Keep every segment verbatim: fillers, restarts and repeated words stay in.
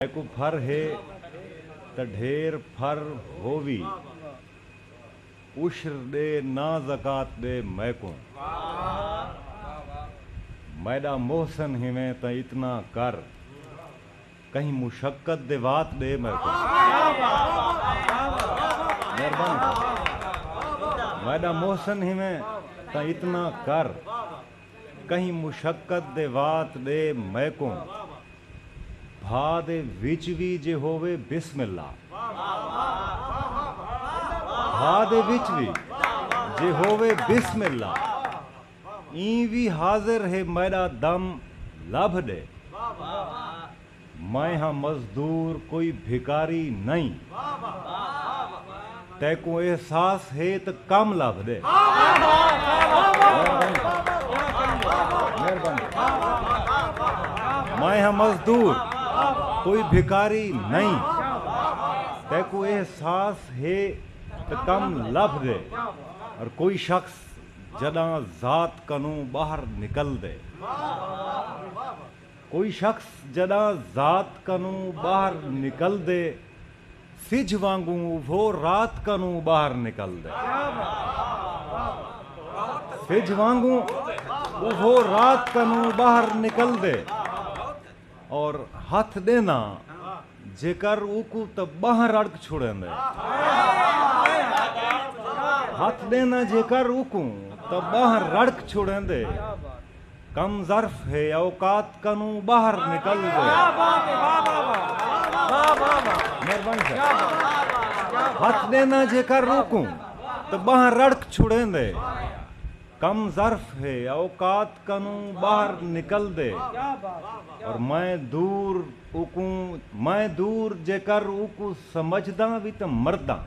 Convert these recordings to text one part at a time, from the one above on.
میکوں پھر ہے تاں ڈھیر پھر ہووی، عشر ݙے نہ زکوٰۃ ݙے میکوں۔ میݙا محسن ہیویں تاں اتنا کر، کہیں مشقت دے وات ݙے میکوں۔ مہربانی۔ میݙا محسن ہیویں تاں اتنا کر، کہیں مشقت دے وات ݙے میکوں۔ بھا دے وچ وی جے ہووے بسم اللہ، بھا دے وچ وی جے ہووے بسم اللہ، ایں وی حاضر ہے میݙا دم لبھ ݙے۔ میں ہاں مزدور، کوئی بھکاری نئیں، تیکوں احساس ہے تاں کم لبھ ݙے۔ مہربانی۔ میں ہاں مزدور، کوئی بھکاری نئیں، تیکوں احساس ہے تاں کم لبھ ݙے۔ اور کوئی شخص جݙاں ذات کنوں ٻاہر نکلدے، کوئی شخص جݙاں ذات کنوں ٻاہر نکلدے، سجھ وانگوں اوہو رات کنوں ٻاہر نکلدے۔ سجھ وانگوں اوہو رات کنوں ٻاہر نکلدے۔ اور ہتھ ݙینداں جیکر اوکوں تاں ٻانہہ رڑک چھڑیندے۔ ہتھ ݙینداں جیکر اوکوں تاں ٻانہہ رڑک چھڑیندے۔ کم ظرف ہے، اوقات کنوں ٻاہر نکلدے۔ مہربانی صاحب۔ ہتھ ݙینداں جیکر اوکوں تاں ٻانہہ رڑک چھڑیندے۔ کم ظرف ہے، اوقات کنوں ٻاہر نکلدے۔ اور میں دور اوکوں، میں دور جیکر اوکوں سمجھداں وی تاں مرداں۔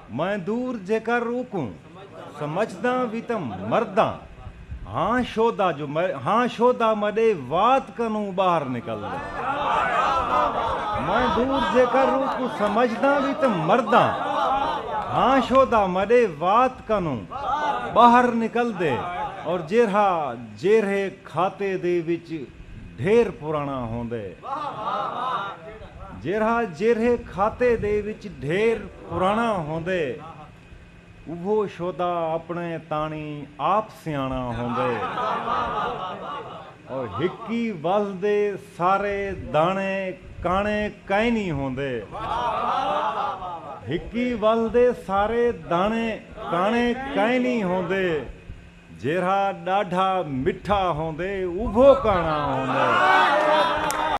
میں دور جیکر اوکوں سمجھداں وی تاں مرداں۔ ہاں شودا جو میں، ہاں شودا میݙے وات کنوں ٻاہر نکلدے۔ میں دور جیکر اوکوں سمجھداں وی تاں مرداں۔ ہاں شودا میݙے وات کنوں ٻاہر نکلدے۔ اور جیرھا جیرھے کھاتے دے وچ ڈھیر پراݨا ہوندے، جیرھا جیرھے کھاتے دے وچ ڈھیر پراݨا ہوندے، اوہو شودا اپݨے تاݨی آپ سیاݨا ہوندے۔ اور ہکی ول دے سارے داݨے کاݨے کائنی ہوندے۔ ہکی ول دے سارے داݨے کاݨے کائنی ہوندے۔ جیرھا ݙاڈھا مٹھا ہوندے، اوہو کاݨا ہوندے۔